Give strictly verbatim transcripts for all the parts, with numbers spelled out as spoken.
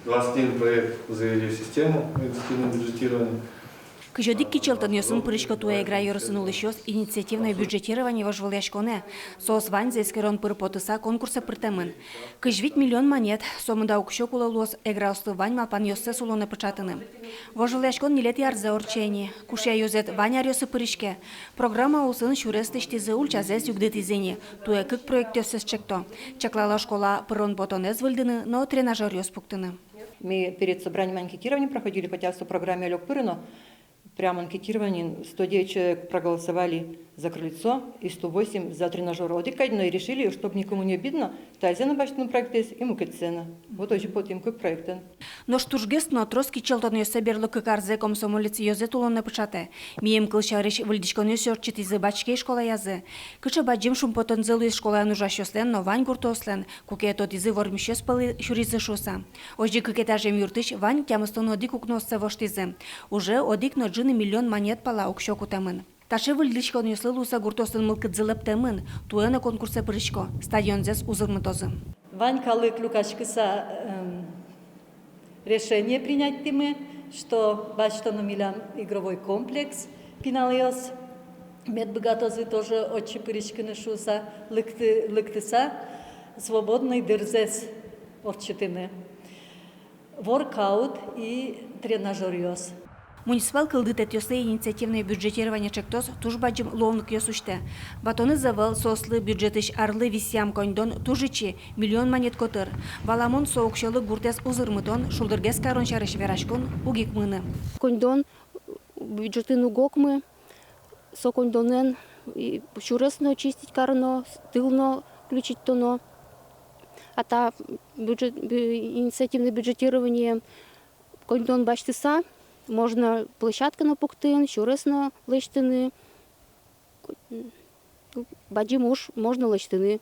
Двадцать один проект завели в систему индикативного бюджетирования. Кызь одӥг кичӧлтонъёсын пырисько туэ Эгра ёросын улӥсьёс инициативное бюджетирование вожвылъяськонэ. Соос ваньзэ эскерон пыр потыса конкурсэ пыртэмын. Кызь вить миллион манет, сомында уксё кулэ луоз Эграослы вань малпанъёссэс улонэ пыӵатыны. Вожвылъяськон ньылетӥ арзэ ортче ини. Кушъя ёзэт вань аръёсы пыриське. Программа улсын сюрес лэсьтӥзы, ульчазэс югдытӥзы ини. Туэ кык проектъёссэс чекто. Чаклало школа пырон-потонэз выльдыны но тренажёръёс пуктыны. Мы перед собранием анкетирование проходили, хотя со программе лёк пыры, но прям анкетированиын сто девять человек проголосовали за крыльцо и сто восемь за тренажёр. Одӥг кадь но и решили, чтоб никому не обидно, тазьы но басьтыны проектэз и мукетсэ но. Вот озьы потӥм кык проектэн. Нош тужгес но трос кичӧлтонъёссэ берло кык арзэ комсомолец ёзэт улонэ пыӵатэ. Мием кылсярысь, выльдӥськонъёс ортчытӥзы Бачкей школаязы. Кыӵе бадӟым шумпотонзы луиз школаын ужасьёслэн но вань гуртоослэн, куке тодӥзы, вормисьёс пӧлы сюризы шуыса. Озьы кык этажъем юртысь вань тямыстон одӥг укнооссэ воштӥзы. Уже одӥг но ӝыны миллион манет пала уксё кутэмын. Таӵе выльдӥськонъёслы луыса гуртоослэн мылкыдзы лэптэмын, туэ но конкурсэ пырисько, стадионзэс узырмытозы. Вань калык люкаськыса, эм, решение принятьтӥмы, что басьтоно милям игровой комплекс, пиналъёс мед быгатозы тоже отчы пыриськыны шуыса, лыкты-, лыктыса, свободной дырзэс ортчытыны. Воркаут и тренажёръёс. Муниципал кылдытэтъёслы инициативное бюджетирование чектос туж бадӟым луонлыкъёс усьтэ. Ватонэз ӧвӧл, соослы бюджетысь арлы висъям коньдон туж ичи, миллион манет котыр. Валамон, со уксёлы гуртэз узырмытон, шулдыргес карон сярысь вераськон уг ик мыны. Коньдон бюджетын уг окмы, со коньдонэн и сюрес но чистить кароно, тыл но включить тоно. А та бюджет, бю-, инициативное бюджетирование коньдон басьтыса, можно площадка но пуктыны, сюрес но лэсьтыны. Бадӟым уж можно лэсьтыны.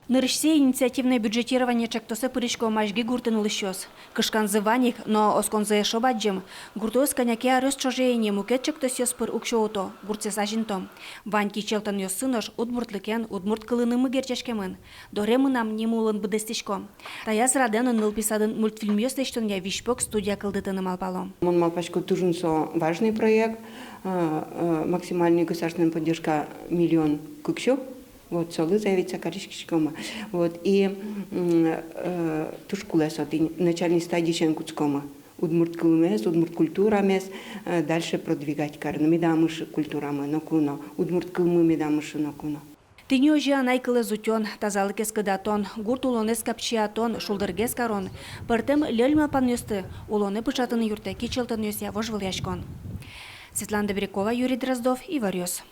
Нырысьсэ инициативное бюджетирование чектосэ пырисько Мазьги гуртын улӥсьёс. Кышканзы вань ик, но осконзы эшшо бадӟым. Гуртоос кӧня ке аръёс ӵоже ини мукет чектосъёс пыр уксё уто, гуртсэс азинто. Вань кичӧлтонъёссы нош удмуртлыкен, удмурт кылынымы герӟаськемын. «Доре мынам» ним улын быдэстӥсько. Таяз радэн но нылпи садын мультфильмъёс лэсьтонъя визьпог студия кылдытыны малпало. Мон малпасько, туж ик со важный проект, э, э, максимальный государственная поддержка миллион кык сю. Вот, солы заявиться кариськиськомы. Вот, и, м, э, туж кулэ со, тӥни начальной стадиысен кутскомы. Удмурт кылмес, удмурт культурамес, э, дальше продвигать карыны. Медам ышы культурамы ноку но, удмурт кылмы медам ышы ноку но. Тӥни озьы анай кылэз утён, тазалыкез кыдатон, гурт улонэз капчиятон, шулдыргес карон, пӧртэм льӧль малпанъёсты улонэ пыӵатыны юрттэ кичӧлтонъёсъя вожвылъяськон. Светлана Добрякова, Юрий Дроздов, «Иворъёс».